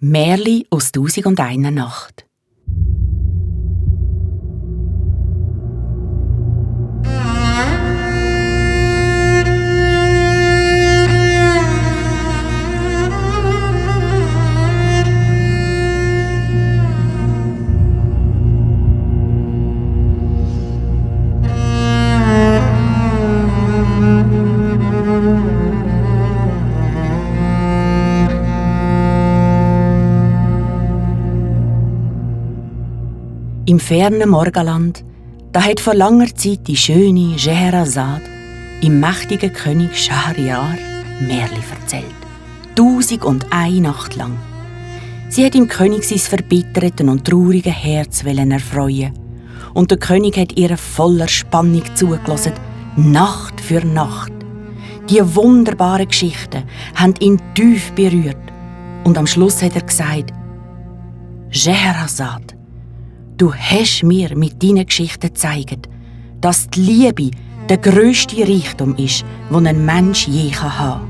Märli aus 1001 Nacht. Im fernen Morgenland, da hat vor langer Zeit die schöne Scheherazade im mächtigen König Schahriar Märli erzählt. 1001 Nacht lang. Sie hat im König sein verbitterten und traurigen Herz erfreuen. Und der König hat ihr voller Spannung zugelassen, Nacht für Nacht. Die wunderbaren Geschichten haben ihn tief berührt. Und am Schluss hat er gesagt: Scheherazade, du hast mir mit deinen Geschichten gezeigt, dass die Liebe der grösste Reichtum ist, den ein Mensch je haben kann.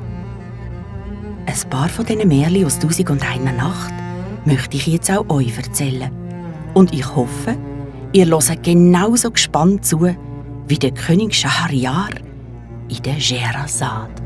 Ein paar von diesen Märchen aus 1001 Nacht möchte ich jetzt auch euch erzählen. Und ich hoffe, ihr hört genauso gespannt zu wie der König Schahriar in der Scheherazade.